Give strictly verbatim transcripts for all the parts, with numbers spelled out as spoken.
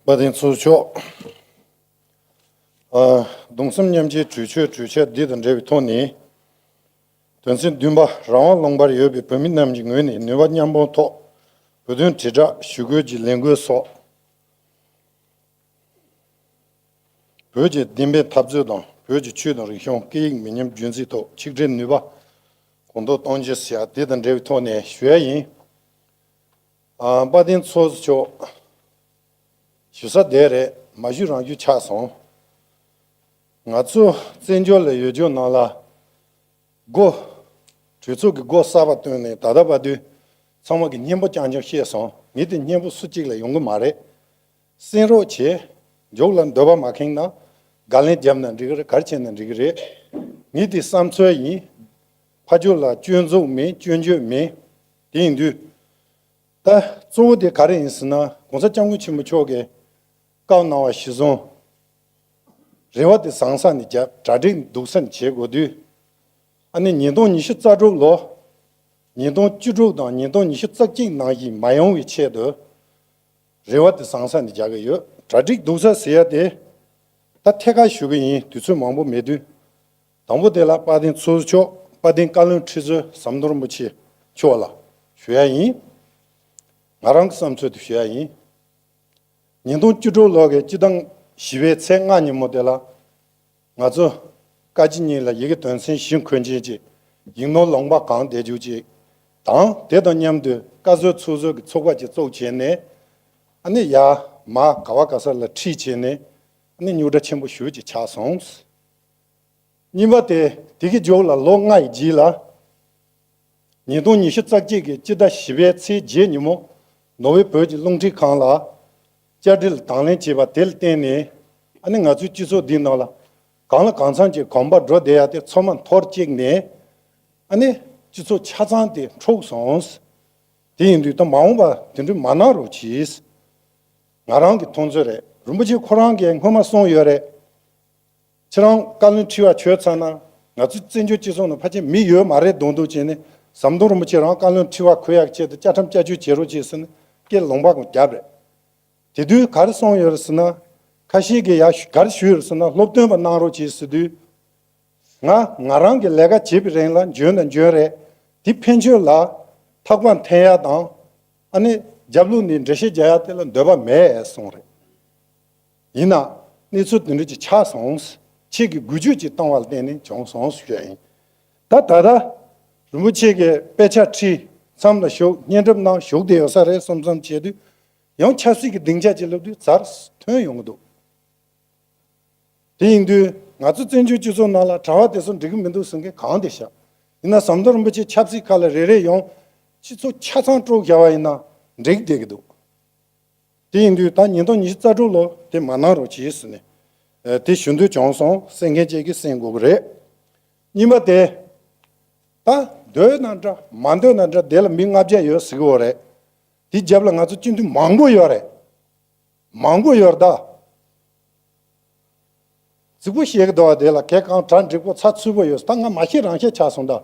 དཔལ་ལྡན་ཚོགས་གཙོ་མཆོག་ཨ། གདུང་སེམས་མཉམ་སྐྱེའི་གྲོས་ཆོད་གྲོས་འཆར་འདི་དང་འབྲེལ་བའི་ཐོག་ནས། དོན་ཚན་བདུན་པ། རང་དབང་ལུང་པར་ཡོད་པའི་བོད་མི་རྣམས་ཀྱི་ངོས་ནས་ནུས་པ་མཉམ་སྤུངས་ཐོག་བོད་དོན་དྲིལ་བསྒྲགས་ཞུ་སྐུལ་གྱི་ལས་འགུལ་སོགས། བོད་ཀྱི་བདེན་པའི་འཐབ་རྩོད་དང་བོད་ཀྱི་ཆོས་དང་རིག་གཞུང་སྐད་ཡིག་མི་ཉམས་རྒྱུན་འཛིན་ཐོག་ཆིག་སྒྲིལ་ནུས་པ་གོང་མཐོར་གཏོང་རྒྱུ་ཟེར་ཡ་དེ་དང་འབྲེལ་བའི་ཐོག་ནས་ཞུ་ཡ་ཡིན། ཨ། དཔལ་ལྡན་ཚོགས་གཙོ་མཆོག་ཞུ་ས་དེ་རེད། མ་ཞུས་རང་ཞུས་ཆགས་སོང་། ང་ཚོ་བཙན་བྱོལ་ལ་ཡོད་རྒྱུ་ནང་ལ། སྒོ། གྲོས་ཚོགས་ཀྱི་སྒོ་གསར་པ་བཏོན་ནས་ད་ལྟ་བར་དུ་ཚང་མ་གི་སྙན་པོ་རྐྱང་རྐྱང་བཤད་སོང་། ངས་དེ་སྙན་པོ་སུ་གཅིག་ལ་ཡོང་གི་མ་རེད། གསན་རོགས་བྱེད། མཇུག་ལ་འདོད་པ་མ་ཁེངས་ན། དགག་ལན་བརྒྱབ་ན་འགྲིག་གི་རེད། ག་རེ་བྱས་ན་འགྲིག་གི་རེད། ངས་དེ་བསམ་ཚུལ་ཡིན། ཕར་ཕྱོགས་ལ་སྐྱོན་འཛུགས་མེད། སྐྱོན་བརྗོད་མེད། དེ་ཡིན་དུས། ད་གཙོ་བོ་དེ་ག་རེ་ཡིན་ཟེར་ན། ༸གོང་ས་༸སྐྱབས་མགོན་ཆེན་པོ་མཆོག་གིས་བཀའ་གནང་བ་གཞིར་བཟུང་། རེ་བ་དེ་བཟང་ས་ནས་བརྒྱབ། གྲ་སྒྲིག་སྡུག་ས་ནས་བྱེད་དགོས་དུས། ཨ་ནི་ཉིས་སྟོང་ཉི་ཤུ་རྩ་དྲུག་ལོ། ཉིས་སྟོང་བཅུ་དྲུག་དང་ཉིས་སྟོང་ཉི་ཤུ་རྩ་གཅིག་ནང་བཞིན་མ་ཡོང་བའི་ཆེད་དུ། རེ་བ་དེ་བཟང་ས་ནས་རྒྱག་གི་ཡོད། གྲ་སྒྲིག་སྡུག་ས་ཟེར་ཡ་དེ། ད་ཐད་ཀར་ཞུ་གི་ཡིན། དུས་ཚོད་མང་པོ་མེད་དུས། དང་པོ་དེ་ལ་དཔལ་ལྡན་ཚོགས་གཙོ་མཆོག་དཔལ་ལྡན་བཀའ་བློན་ཁྲི་ཟུར་ཟམ་གདོང་རིན་པོ་ཆེ་མཆོག་ལ་ཞུ་ཡ་ཡིན། ང་རང་གི་བསམ་ཚུལ་དེ་ཞུ་ཡ་ཡིན། ཉིས་སྟོང་བཅུ་དྲུག་ལོ་གི་སྤྱི་ཟླ་བཞི་པའི་ཚེས་ལྔ་ཉིན་མོ་དེ་ལ། ང་ཚོ་བཀའ་སྤྱི་གཉིས་ལ་ཡི་གེ་དོན་ཚན་བཞི་འཁོད་མཁན་གྱི་ཡིག་ནོར་ལུང་པ་གང་བསྡད་རྒྱུ་ཅིག་དང་། དེ་དང་མཉམ་དུ་བཀའ་ཟུར་ཚོགས་ཟུར་གྱི་ཚོགས་པ་ཅིག་བཙུགས་བྱས་ནས། ཨ་ནི་ཡར་མར་ག་བ་ག་ས་ལ་ཁྲིད་བྱས་ནས། ཨ་ནི་རྙོག་དྲ་ཆེན་པོ་ཞེ་པོ་ཅིག་ཆགས་སོང་། གཉིས་པ་དེ། དེ་གི་མཇུག་ལ་ལོ་ལྔ་ཡི་རྗེས་ལ། ཉིས་སྟོང་ཉི་ཤུ་རྩ་གཅིག་གི་སྤྱི་ཟླ་བཞི་པའི་ཚེས་བརྒྱད་ཉིན་མོ། ནོར་ཝེ་བོད་ཀྱི་རླུང་འཕྲིན་ཁང་ལ་བཅར་འདྲི་ལ་དང་ལེན་བྱས་པ་དེ་ལ་བརྟེན་ནས། ཨ་ནི་ང་ཚོའི་སྤྱི་ཚོགས་འདིའི་ནང་ལ་གང་ལ་གང་འཚམ་གྱི་གོམ་པ་འགྲོ་བསྡད་ཡ་དེ་ཚང་མ་འཐོར་བཅུག་ནས། ཨ་ནི་སྤྱི་ཚོགས་ཆ་ཚང་དེ་འཁྲུགས་སོང་། དེ་ཡིན་དུས་ད་མ་འོངས་པ་དེ་འདྲ་མ་གནང་རོགས་གྱིས། ང་རང་གི་མཐོང་ཚོད་རེད། རིན་པོ་ཆེ་ཁོ་རང་གིས་སྔོན་མ་གསུངས་ཡོད་རེད། ཁྱེད་རང་བཀའ་བློན་ཁྲི་པ་གྱུར་ཚར་ན། ང་ཚོ་བཙན་བྱོལ་སྤྱི་ཚོགས་ནང་ཕལ་ཆེར་མི་ཡོད་མ་རེད་མདོག་མདོག་བྱས་ནས། ཟམ་གདོང་རིན་པོ་ཆེ་རང་བཀའ་བློན་ཁྲི་པ་གྱུར་ཡག་ཆེད་དུ་བཅའ་ཁྲིམས་བསྐྱར་བཅོས་བྱེད་རོགས་གྱིས་ཟེར་ནས་སྐད་ལུང་པ་བརྒྱབ་རེད། དེ་དུས་ག་རེ་གསུངས་ཡོད་རེད་ཟེར་ན། ཁ་ཤས་ཀྱིས་ཡ་ག་རེ་ཞུས་ཡོད་རེད་ཟེར་ན། སློབ་སྟོན་པ་གནང་རོགས་གྱིས་ཟེར་དུས། ང་ང་རང་གི་ལས་ཀ་བྱེད་པའི་རིང་ལ་འཇོན་དང་འཇོན་རེད། དེ་ཕན་ཆོད་ལ་ཐག་པ་འཐེན་ཡ་དང་། ཨ་ནི་རྒྱབ་ལོགས་ནས་འགྲེལ་བཤད་རྒྱག་ཡ་དེ་ལ་འདོད་པ་མེད་གསུངས་རེད། ཡིན་ན་གནས་ཚུལ་དེ་འདྲ་ཅིག་ཆགས་སོང་། ཁྱེད་ཀྱིས་འགུལ་སྐྱོད་ཅིག་བཏང་བ་ལ་བརྟེན་ནས་བྱུང་སོང་ཞུ་ཡ་ཡིན། ད་ད་ལྟ་རིན་པོ་ཆེ་གིས་དཔེ་ཆ་ཁྲིད། མཚམས་ལ་བཞུགས། བརྙན་འཕྲིན་ནང་བཞུགས་བསྡད་ཡོད་ས་རེད་བསམ་བསམ་བྱས་དུས། ཡང་ཆབ་སྲིད་ཀྱི་སྡིངས་ཆ་ཅིག་སླེབས་དུས་ཚུར་ཐོན་ཡོང་གི་འདུག་དེ་ཡིན་དུས་ང་ཚོ་བཙན་བྱོལ་སྤྱི་ཚོགས་ནང་ལ་གྲྭ་པ་དེ་ཚོ་འགྲིག་གི་མི་འདུག་ཟེར་མཁན་གང་དེ་བཞག་ཡིན་ན་ཟམ་གདོང་རིན་པོ་ཆེ་ཆབ་སྲིད་ཁ་ལ་རེ་རེ་ཡོང་། སྤྱི་ཚོགས་ཆ་ཚང་དཀྲུགས་བཞག་པ་ཡིན་ན་འགྲིག་བསྡད་ཀྱི་འདུག་དེ་ཡིན་དུས་ད་ཉིས་སྟོང་ཉི་ཤུ་རྩ་དྲུག་ལོ་དེ་མ་གནང་རོགས་གྱིས་ཟེར་ནས། ཨ། དེ་ཞུ་འདོད་བྱུང་སོང་། གསན་མཁན་བཅས་ཀྱིས་གསན་དགོས་ཀྱི་རེད། གཉིས་པ་དེ། ད་འདོད་ན་འདྲ་མ་འདོད་ན་འདྲ་དེ་ལ་མི་ལྔ་བརྒྱ་ཡོད་ཟེར་གྱི་ཡོད་རེད། དེ་རྒྱབ་ལ་ང་ཚོ་སྤྱི་འཐུས་མང་པོ་ཡོད་རེད། མང་པོ་ཡོད་རེད་ད། རྫིག་པོ་བཤད་ཀྱི་འདུག་བ། དེ་ལ་གལ་གང་དྲག་འགྲིག་པོ་ཚགས་ཚུད་པོ་ཡོད། ད་ང་མ་ཤེས་རང་ཤེས་ཆགས་སོང་ད།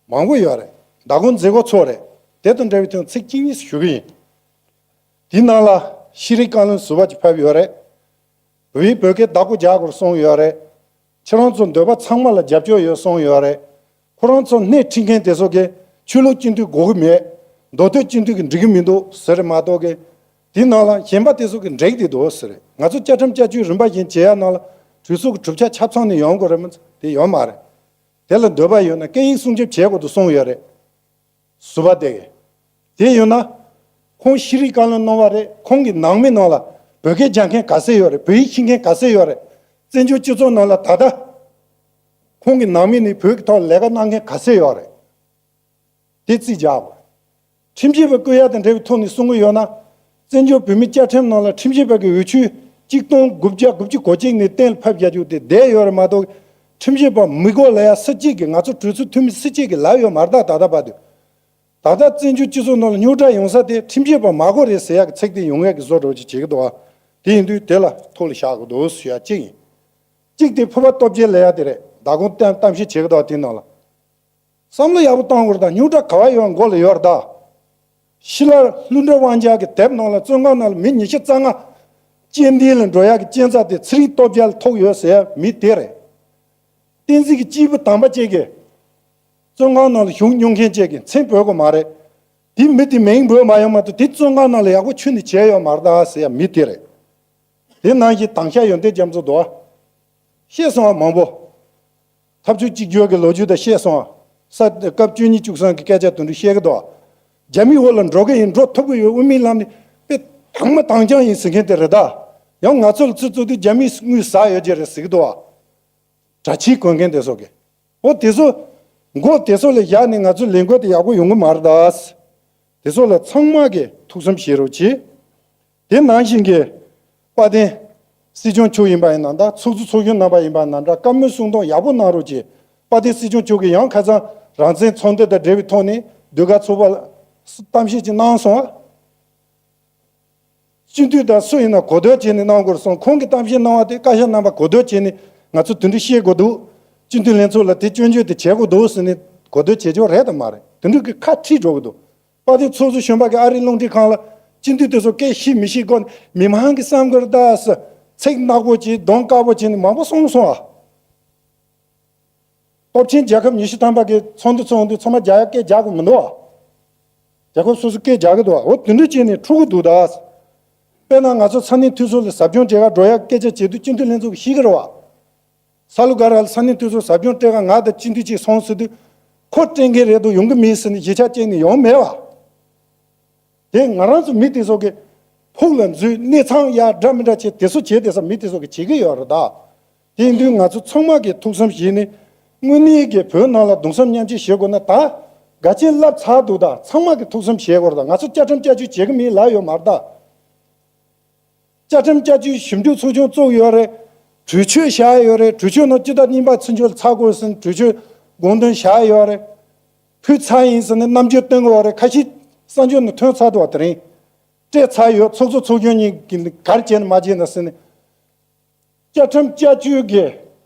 མང་པོ་ཡོད་རེད། མདང་དགོང་མཛད་སྒོ་ཚོགས་རེད། དེ་དང་འབྲེལ་བའི་ཐོག་ཚིག་གཅིག་གཉིས་ཞུ་གི་ཡིན། དེའི་ནང་ལ་ཤེས་རིག་བཀའ་བློན་ཟུར་པ་ཅིག་ཕེབས་ཡོད་རེད། བོད་ཡིག་བོད་སྐད་བདག་པོ་རྒྱག་དགོས་གསུངས་ཡོད་རེད། ཁྱེད་རང་ཚོ་འདོད་པ་ཚང་མ་ལ་རྒྱབ་སྐྱོར་ཡོད་གསུངས་ཡོད་རེད། ཁོ་རང་ཚོ་སྣེ་ཁྲིད་མཁན་དེ་ཚོ་གིས་ཆོས་ལུགས་སྤྱི་འཐུས་དགོས་ཀྱི་མེད། མདོ་སྟོད་སྤྱི་འཐུས་ཀྱིས་འགྲིག་གི་མི་འདུག་ཟེར་རེད་མ་གཏོགས་གི། དེའི་ནང་ལ་གཞན་པ་དེ་ཚོ་གིས་འགྲིག་བསྡད་འདུག་ཟེར་རེད། ང་ཚོ་བཅའ་ཁྲིམས་བསྐྱར་བཅོས་རིམ་པ་བཞིན་བྱེད་ཡ་ནང་ལ་གྲོས་ཚོགས་ཀྱི་གྲུབ་ཆ་ཆ་ཚང་ནས་ཡོང་དགོས་རེད་མ་གཏོགས་དེ་ཡོད་མ་རེད། དེ་ལ་འདོད་པ་ཡོད་ན་སྐད་ཡིག་སྲུང་སྐྱོབ་བྱེད་དགོས་འདུག་གསུངས་ཡོད་རེད། ཟུར་པ་དེ་གིས། དེ་ཡོད་ན། ཁོང་ཤེས་རིག་བཀའ་བློན་གནང་བ་རེད། ཁོང་གི་ནང་མི་ནང་ལ་བོད་སྐད་སྦྱང་མཁན་ག་ཚད་ཡོད་རེད། བོད་ཡིག་ཤེས་མཁན་ག་ཚད་ཡོད་རེད། བཙན་བྱོལ་སྤྱི་ཚོགས་ནང་ལ་ད་ལྟ་ཁོང་གི་ནང་མི་ནས་བོད་ཀྱི་ཐོག་ལས་ཀ་གནང་མཁན་ག་ཚད་ཡོད་རེད། དེ་རྩིས་རྒྱག་དགོས། ཁྲིམས་ཞིབ་པ་བསྐོ་ཡ་དང་འབྲེལ་བའི་ཐོག་ནས་གསུང་གི་ཡོད་ན། བཙན་བྱོལ་བོད་མིའི་བཅའ་ཁྲིམས་ནང་ལ་ཁྲིམས་ཞིབ་པ་གི་འོས་ཆོས་གཅིག་སྟོང་དགུ་བརྒྱ་དགུ་བཅུ་གོ་གཅིག་ནས་གཏན་ལ་ཕབ་བཞག་རྒྱུ་དེ་བསྡད་ཡོད་རེད་མ་གཏོགས། ཁྲིམས་ཞིབ་པ་མི་དགོས་ལབ་ཡ་སུ་གཅིག་གིས། ང་ཚོ་གྲོས་ཚོགས་འཐུས་མི་སུ་གཅིག་གིས་ལབ་ཡོད་མ་རེད་ད། ད་ལྟ་བར་དུ། ད་ལྟ་བཙན་བྱོལ་སྤྱི་ཚོགས་ནང་ལ་རྙོག་དྲ་ཡོང་ས་དེ་ཁྲིམས་ཞིབ་པ་མ་དགོས་རེད་ཟེར་ཡག་གི་ཚིག་དེ་ཡོང་ཡག་གི་བཟོ་འདྲ་ཅིག་བྱེད་ཀྱི་འདུག་ཨ། དེ་ཡིན་དུས་དེ་ལ་ཐུགས་ལ་བཞག་དགོས་འདུག་ཞུ་ཡ་གཅིག་ཡིན། གཅིག་དེ་ཕུར་པ་སྟོབས་རྒྱལ་ལབ་ཡ་དེ་རེད། མདང་དགོང་གཏམ་གཏམ་བཤད་བྱེད་ཀྱི་འདུག་ཨ། དེའི་ནང་ལ། བསམ་བློ་ཡག་པོ་གཏོང་དགོས་རེད་ད། རྙོག་དྲ་ག་བ་ཡོད་མགོ་ལ་ཡོད་རེད་ད། ཤི་ལ་ལྷུན་གྲུབ་དབང་རྒྱལ་གྱི་དེབ་ནང་ལ་བཙོན་ཁང་ནང་ལ་མི་ཉི་ཤུ་རྩ་ལྔ་རྐྱེན་འདས་ལ་འགྲོ་ཡག་གི་རྐྱེན་རྩ་དེ་ཚེ་རིང་སྟོབས་རྒྱལ་ཐུག་ཡོད་ཟེར་ཡ་མི་དེ་རེད། བསྟན་འཛིན་གྱི་སྐྱེས་བུ་དམ་པ་ཅིག་གིས་བཙོན་ཁང་ནང་ལ་བཞུགས་མྱོང་མཁན་ཅིག་གིས་མཚན་འབོད་དགོས་མ་རེད། དེ་མི་དེ་མིང་འབོད་མ་ཡོང་མ་གཏོགས་དེ་བཙོན་ཁང་ནང་ལ་ཡག་པོ་ཁྱོན་ནས་བྱས་ཡོད་མ་རེད་ད་ཟེར་ཡ་མི་དེ་རེད། དེ་ནང་བཞིན་དྭངས་ཤར་ཡོན་ཏན་རྒྱ་མཚོ་འདུག་ཨ། བཤད་སོང་བ་མང་པོ། ཐབས་ཇུས་གཅིག་གྱུར་གྱི་ལོ་རྒྱུས་དང་བཤད་སོང་བ། ས་སྐབས་བཅུ་གཉིས་བཅུ་གསུམ་གྱི་སྐད་ཆ་དེ་འདྲ་བཤད་ཀྱི་འདུག་ཨ། རྒྱ་མིའི་འོག་ལ་འགྲོ་གི་ཡིན། འགྲོ་ཐུབ་ཀྱི་ཡོད། དབུ་མའི་ལམ་ནི་དཔེ་དྭངས་མ་དྭངས་རྐྱང་ཡིན་ཟེར་མཁན་དེ་རེད་ད། ཡང་ང་ཚོ་ལ་ཚུར་ཚུར་དུ་རྒྱ་མིས་དངུལ་ཟ་ཡོད་ཀྱི་རེད་ཟེར་གྱི་འདུག་ཨ། གྲྭ་ཆས་གོན་མཁན་དེ་ཚོ་གི། འོ་དེ་ཚོ། མགོ་དེ་ཚོ་ལ་བཞག་ནས་ང་ཚོ་ལས་འགུལ་དེ་ཡག་པོ་ཡོང་གི་མ་རེད་ད། དེ་ཚོ་ལ་ཚང་མ་གིས་ཐུགས་བསམ་བཞེས་རོགས་གྱིས། དེ་ནང་བཞིན་གྱི་དཔལ་ལྡན་སྲིད་སྐྱོང་མཆོག་ཡིན་པ་ཡིན་ན་འདྲ། ཚོགས་གཙོ་ཚོགས་གཞོན་རྣམ་པ་ཡིན་པ་ན་འདྲ། བཀའ་མོལ་གསུང་སྟངས་ཡག་པོ་གནང་རོགས་གྱིས། དཔལ་ལྡན་སྲིད་སྐྱོང་མཆོག་གིས་ཡང་ཁ་སང་རང་བཙན་ཚོགས་འདུ་དང་འབྲེལ་བའི་ཐོག་ནས་ཟློས་གར་ཚོགས་པ་ལ་གཏམ་བཤད་ཅིག་གནང་སོང་ཨ། སྤྱི་འཐུས་དང་སུ་ཡིན་ན་གོ་བསྡུར་བྱས་ནས་གནང་དགོས་སོང་། ཁོང་གིས་གཏམ་བཤད་གནང་བ་དེ་བཀའ་ཤག་རྣམ་པ་གོ་བསྡུར་བྱས་ནས་ང་ཚོ་དེ་འདྲ་བཤད་དགོས་འདུག། སྤྱི་འཐུས་ལྷན་ཚོགས་ལ་དེ་སྐྱོན་བརྗོད་དེ་བྱེད་དགོས་འདུག་ཟེར་ནས་གོ་བསྡུར་བྱེད་ཆོག་རེད་དམ་མ་རེད། དེ་འདྲ་གི་ཁ་ཁྲིད་འགྲོ་གི་འདུག། དཔལ་ལྡན་ཚོགས་གཙོ་གཞོན་པ་གིས་ཨ་རིའི་རླུང་འཕྲིན་ཁང་ལ་སྤྱི་འཐུས་དེ་ཚོ་སྐད་བཤད་མི་ཤེས་སྐོར་ནས་མི་མང་གིས་བསམ་གི་རེད་ད་ཟེར། ཚིག་ནག་པོ་བྱས་གདོང་དཀར་པོ་བྱས་ནས་མང་པོ་གསུངས་སོང་ཨ། སྟོབས་ཆེན་རྒྱལ་ཁབ་ཉི་ཤུ་ཐམ་པ་གི་ཚོགས་འདུ་ཚོགས་འདུ་ཚང་མ་རྒྱག་ཡག་སྐད་རྒྱག་དགོས་མི་འདུག་ཨ། རྒྱལ་ཁབ་སོ་སོ་སྐད་རྒྱག་གི་འདུག་ཨ། འོ་དེ་འདྲ་བྱས་ནས་འཁྲུག་གི་འདུག་ད། དཔེར་ན་ང་ཚོ་ས་གནས་འཐུས་ཚོགས་ལ་ཟབ་སྦྱོང་སྤྲད་ག་འགྲོ་ཡག་སྐད་ཆ་བྱེད་དུས་སྤྱི་འཐུས་ལྷན་ཚོགས་ཀྱིས་ཤེས་ཀྱི་རེད་བ། ས་ལུ་ག་ར་ལ་ས་གནས་འཐུས་ཚོགས་ཟབ་སྦྱོང་སྤྲད་ག་ང་དང་སྤྱི་འཐུས་གཅིག་སོང་ཟེར་དུས་ཁོ་སྤྲད་མཁན་རེད་འདུག་ཡོང་གི་མེད་ཟེར་ནས་གཞིས་ཆགས་བཅད་ནས་ཡོང་མེད་བ། དེ་ང་རང་ཚོ་མི་དེ་ཚོ་གི་ཕུགས་ལ་འཛུལ་གནས་ཚང་ཡག་འདྲ་མི་འདྲ་བྱས་དེ་ཚོ་བྱས་དེ་ས་མི་དེ་ཚོ་གི་བྱེད་ཀྱི་ཡོད་རེད་ད། དེ་ཡིན་དུས་ང་ཚོ་ཚང་མ་གིས་ཐུགས་བསམ་བཞེས་ནས་དངོས་གནས་ཀྱི་བོད་ནང་ལ་གདུང་སེམས་མཉམ་སྐྱེད་བྱེད་དགོས་ན་ད་དགའ་ཆེན་བསླབ་ཚར་འདུག་ད་ཚང་མ་གིས་ཐུགས་བསམ་བཞེས་དགོས་རེད་ད། ང་ཚོ་བཅའ་ཁྲིམས་བསྐྱར་བཅོས་བྱེད་ཀྱི་མེད་ལབ་ཡོད་མ་རེད་ད། བཅའ་ཁྲིམས་བསྐྱར་བཅོས་ཞིབ་འཇུག་ཚོགས་ཆུང་བཙུགས་ཡོད་རེད། གྲོས་ཆོད་བཞག་ཡོད་རེད། གྲོས་ཆོད་ནང་སྤྱི་ཟླ་གཉིས་པ་ཚུན་ཆད་ལ་ཚར་དགོས་ཟེར་ནས་གྲོས་ཆོད་དགོངས་དོན་བཞག་ཡོད་རེད། ཕུལ་ཚར་ཡིན་ཟེར་ནས་རྣམ་འགྱུར་སྟོན་གི་ཡོད་རེད། ཁ་ཤས་གསར་འགྱུར་ནང་ཐོན་ཚར་འདུག་བ། དེ་རིང་སྤྲད་ཚར་ཡོད། ཚོགས་གཙོ་ཚོགས་གཞོན་གཉིས་ཀྱིས་ག་རེ་བྱས་ནས་མ་བྱས་ན་ཟེར་ནས། བཅའ་ཁྲིམས་བསྐྱར་བཅོས་ཀྱི་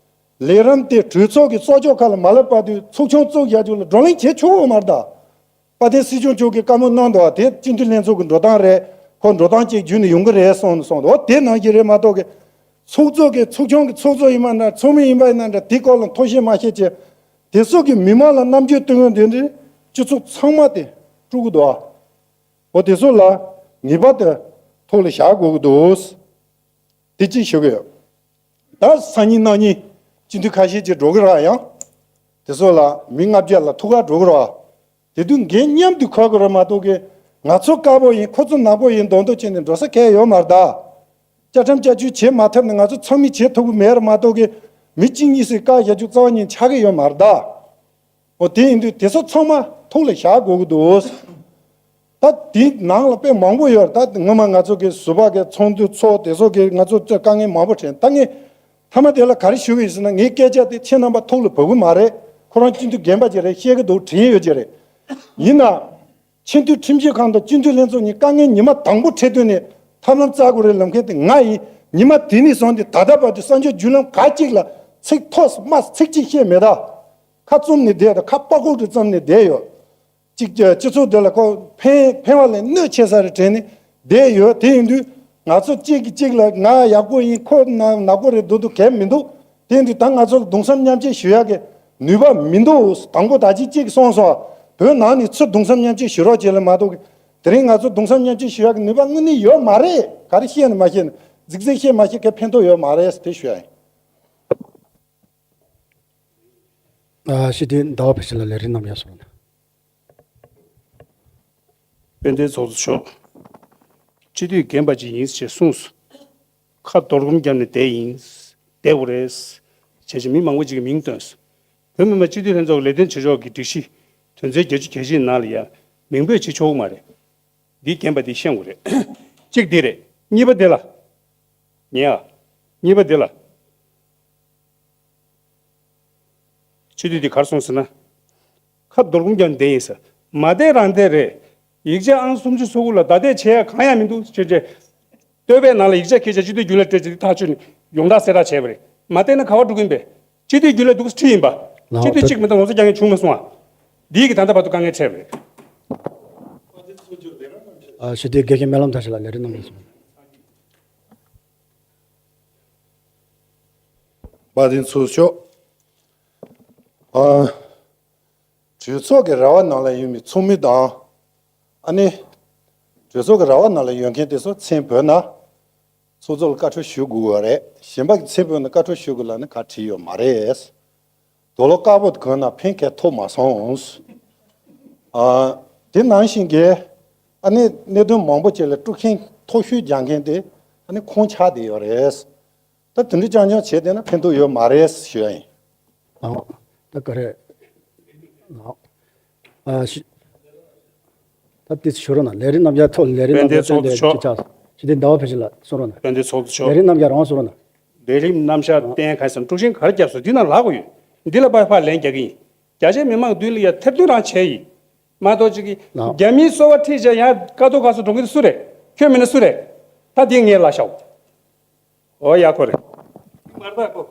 ལས་རིམ་དེ་གྲོས་ཚོགས་ཀྱི་གཙོ་སྐྱོང་ཁག་ལ་མ་སླེབས་བར་དུ་ཚོགས་ཆུང་བཙུགས་བཞག་རྒྱུ་ལ་བགྲོ་གླེང་བྱེད་ཆོག་གི་མ་རེད་ད། དཔལ་ལྡན་སྲིད་སྐྱོང་མཆོག་གིས་བཀའ་མོལ་གནང་འདུག་བ། དེ་སྤྱི་འཐུས་ལྷན་ཚོགས་ཀྱི་འགྲོ་སྟངས་རེད། ཁོ་འགྲོ་སྟངས་གཅིག་བརྒྱུད་ནས་ཡོང་གི་རེད་གསུངས་ནས་གསུངས་འདུག་འོ་དེ་ནང་བཞིན་རེད་མ་གཏོགས་གི། ཚོགས་གཙོ་གི་ཚོགས་ཆུང་གི་ཚོགས་གཙོ་ཡིན་པ་འདྲ། ཚོགས་མི་ཡིན་པ་ཡིན་ན་འདྲ། དེ་སྐོར་ལ་ཐུགས་བཞེས་མ་བཞེས་བྱས། དེ་ཚོ་གི་མི་མང་ལ་རྣམ་འགྱུར་སྟོན་ཡོང་དེ་འདྲའི་སྤྱི་ཚོགས་ཚང་མ་དེ་དཀྲུག་གི་འདུག་བ། འོ་དེ་ཚོ་ལ་ངེས་པར་དུ་ཐུགས་ལ་བཞག་དགོས་ཀྱི་འདུག་དེ་གཅིག་ཞུ་གི་ཡོད། ད་སང་ཉིན་གནངས་ཉིན་སྤྱི་འཐུས་ཁ་ཤས་ཅིག་འགྲོ་གི་རེད་ཡང་། དེ་ཚོ་ལ་མི་ལྔ་བརྒྱ་ལ་ཐུག་ག་འགྲོ་གི་རེད། དེ་དུས་འགན་མཉམ་དུ་འཁུར་དགོས་རེད་མ་གཏོགས་གི། ང་ཚོ་དཀར་པོ་ཡིན། ཁོ་ཚོ་ནག་པོ་ཡིན། མདོག་མདོག་བྱས་ནས་འགྲོ་ས་གང་ཡང་ཡོད་མ་རེད་ད། བཅའ་ཁྲིམས་བསྐྱར་བཅོས་བྱེད་མ་ཐུབ་ན་ང་ཚོ་ཚང་མས་བྱེད་ཐུབ་ཀྱི་མེད་རེད་མ་གཏོགས་གི། མི་གཅིག་གཉིས་སུས་བཀག་བཞག་རྒྱུ་རྩ་བ་ཉིད་ཆགས་ཀྱི་ཡོད་མ་རེད་ད། འོ་དེ་ཡིན་དུས་དེ་ཚོ་ཚང་མ་ཐུགས་ལ་བཞག་དགོས་ཀྱི་འདུག་ད་དེའི་ནང་ལ་དཔེ་མང་པོ་ཡོད་རེད། ད་སྔོན་མ་ང་ཚོ་གི་ཟུར་པ་གི་ཚོགས་འདུ་ཚོགས་དེ་ཚོ་གི་ང་ཚོ་དཀའ་ངལ་མང་པོ་འཕྲད། ད་ངས་མཐའ་མ་དེ་ལ་ག་རེ་ཞུ་གི་ཡིན་ཟེར་ན། ངའི་སྐད་ཆ་དེ་ཁྱེད་རྣམ་པ་ཐུགས་ལ་བབས་ཀྱི་མ་རེད། ཁོ་རང་སྤྱི་འཐུས་རྒན་པ་ཅིག་རེད། ཤེས་ཀྱི་འདུག་དྲན་ཡོད་ཀྱི་རེད། ཡིན་ན། ཆེས་མཐོའི་ཁྲིམས་ཞིབ་ཁང་དང་སྤྱི་འཐུས་ལྷན་ཚོགས་གཉིས་དཀའ་ངལ་ཉི་མ་དང་པོ་འཕྲད་དུས་ནས་ཐབས་ལམ་བཙལ་དགོས་རེད་ལབ་མཁན་དེ་ང་ཡིན། ཉི་མ་དེ་ནས་བཟུང་སྟེ་ད་ལྟ་བར་དུ་གསར་འགྱུར་བརྒྱུད་ལམ་ག་གཅིག་ལ་ཚིག་ཐོགས་སུ་སྨྲས་ཚིག་གཅིག་བཤད་མེད་ད། ཁ་བཙུམ་ནས་བསྡད་དང་། ཁ་པགས་ཀོག་ཏུ་བཙུམ་ནས་བསྡད་ཡོད། གཅིག་སྤྱི་ཚོགས་འདི་ལ་ཁོ་ཕན་ཕན་པ་ལས་གནོད་ཆེ་ས་རེད་དྲན་ནས་བསྡད་ཡོད། དེ་ཡིན་དུས་ང་ཚོ་གཅིག་གིས་གཅིག་ལ་ང་ཡག་པོ་ཡིན། ཁོ་ན་ནག་པོ་རེད་འདུག་འདུག་གལ་མི་འདུག་དེ་ཡིན་དུས་ད་ང་ཚོ་ལ་གདུང་སེམས་མཉམ་སྐྱེད་ཞུ་ཡག་གི་ནུས་པ་མི་འདུག་དང་པོ་ད་གཅིག་གཅིག་གིས་གསུངས་སོང་། བོད་ནང་ནས་ཚུར་གདུང་སེམས་མཉམ་སྐྱེད་ཞུ་རོགས་བྱེད་ལ་མ་གཏོགས་གི། དེ་རིང་ང་ཚོ་གདུང་སེམས་མཉམ་སྐྱེད་ཞུ་ཡག་གི་ནུས་པ་དངོས་གནས་ཡོད་མ་རེད། ག་རེ་བཤད་ན་མ་བཤད་ན། རྫིག་རྫིག་བཤད་མ་བཤད་ག་ཕན་ཐོགས་ཡོད་མ་རེད། དེ་ཞུ་ཡ་ཡིན། ཨ། སྤྱི་འཐུས་ཟླ་བ་བྷེ་ཤ་ལགས་ལས་རིམ་རྣམས་ཡར་སོང་ན། དཔལ་ལྡན་ཚོགས་གཙོ་མཆོག་སྤྱི་འཐུས་རྒན་པ་ཅིག་ཡིན་ཞེས་གསུངས་སོང་། ཁ་རྡོར་སྒོམ་བརྒྱབ་ནས་བསྡད་ཡིན། བསྡད་དགོས་རེད། བྱས་ཙང་མི་མང་པོ་ཅིག་གིས་མིང་བཏོན་སོང་། བོད་མི་མང་སྤྱི་འཐུས་ལྷན་ཚོགས་ལས་དོན་བྱེད་ཕྱོགས་ཀྱི་སྒྲིག་གཞི་དོན་ཚན་བརྒྱད་ཅུ་གྱ་བཞི་ནང་ལ་ཡང་མིང་འབོད་བྱེད་ཆོག་གི་མ་རེད། འདི་རྒན་པ་འདིས་ཤེས་དགོས་རེད། གཅིག་འདི་རེད། གཉིས་པ་འདི་ལ། ཉན་ཨ། གཉིས་པ་འདི་ལ། སྤྱི་འཐུས་འདི་ག་རེ་གསུངས་ཟེར་ན། ཁ་རྡོར་སྒོམ་བརྒྱབ་ནས་བསྡད་ཡིན་ཟེར། མ་བསྡད་རང་བསྡད་རེད། ཡིག་ཆ་ཨང་སུམ་ཅུ་སོ་དགུ་ལ་བརྡ་དེ་བྱེད་ཡ་གང་ཡང་མི་འདུག་ཅེས་བྱས། བསྟོད་པའི་ནང་ལ་ཡིག་ཆ་ཁྱེར་བྱས་སྤྱི་འཐུས་རྒྱུན་ལས་སྤྲད་ཅིག་ཐག་ཆོད་ནས་ཡོངས་གྲགས་གསལ་བསྒྲགས་བྱས་པ་རེད། མ་བསྡད་ན་ག་པར་འགྲོ་གི་ཡིན་པས། སྤྱི་འཐུས་རྒྱུན་ལས་འདུག་ཁྲིད་ཡིན་པ། ལགས། སྤྱི་འཐུས་གཅིག་མི་འདུག་ངོ་ཚ་རྒྱག་མཁན་བྱུང་མ་སོང་ཨ། འདིའི་གི་ད་ལྟ་བར་དུ་དཀའ་ངལ་འཕྲད་པ་རེད། ཨ། ཞི་བདེའི་དགེ་རྒན་སྨོན་ལམ་མཐར་ཕྱིན་ལགས་ལས་རིམ་རྣམ་པ་གསུངས། དཔལ་ལྡན་ཚོགས་གཙོ། ཨ། གྲོས་ཚོགས་ཀྱི་ར་བ་ནང་ལ་ཡོད་པའི་ཚོགས་མི་དང་། ཨ་ནི། གྲོས་ཚོགས་ཀྱི་ར་བ་ནང་ལ་ཡོད་མཁན་དེ་ཚོ་མཚན་བོས་ན། ཚོགས་གཙོ་ལ་བཀའ་འཁྲོལ་ཞུ་དགོས་པ་རེད། གཞན་པ་གི་མཚན་བོས་ན་བཀའ་འཁྲོལ་ཞུ་དགོས་ལབ་ནས་ག་བྲིས་ཡོད་མ་རེད། དོ་ལོ་དཀར་པོ་གོན་ན་ཕན་ག་ཐོགས་མ་སོང་། ཨ། དེ་ནང་བཞིན་གྱི། ཨ་ནི་གནད་དོན་མང་པོ་ཅིག་ལ་དཀྲུག་ཤིང་མཐོ་ཤོས་རྒྱག་མཁན་དེ། ཨ་ནི་ཁོང་ཆགས་བསྡད་ཡོད་རེད། ད་དེ་འདྲ་རྐྱང་རྐྱང་བྱས་བསྡད་ན་ཕན་ཐོགས་ཡོད་མ་རེད་ཞུ་ཡ་ཡིན། ལགས། ད་ག་རེ། ལགས། ཨ། ཞི། ད་དེ་ཞུ་རོགས་གནང་། ལས་རིམ་རྣམ་གཞག་ཐོག་ལས་རིམ་རྣམ་གཞག་དཔལ་ལྡན་ཚོགས་གཙོ་མཆོག་ཞི་བདེ་ཟླ་བ་བྷེ་བྱེད་ལགས་གསུང་རོགས་གནང་། དཔལ་ལྡན་ཚོགས་གཙོ་མཆོག་ལས་རིམ་རྣམ་གཞག་རང་གསུང་རོགས་གནང་། ལས་རིམ་རྣམ་གཞག་བསྟན་ག་ས་དཀྲུག་ཤིང་ག་རེ་བརྒྱབ་སོང་། འདི་ནང་ལབ་དགོས་ཡོད། འདི་ལ་ཕར་ཕར་ལན་རྒྱག་གི་ཡིན། རྒྱ་ཆེ་མི་མང་མདུན་ལ་ཡ་ཐེར་འདོན་རང་བྱས་ཡིན། མ་གཏོགས་ཅིག་གིས་ལགས། རྒྱ་མིའི་སོ་པ་ཁྲིད་བྱས་ཡང་དཀའ་སྡུག་ག་ས་འགྲོ་མཁན་དེ་སུ་རེད། ཁྱོད་མིན་ན་སུ་རེད། ད་འདི་ངས་ལབ་ཤོག་ཨོ་ཡ་ཁོ་རེད། མར་པ་ཁོ།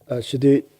ཨ། ཞི་བདེའི་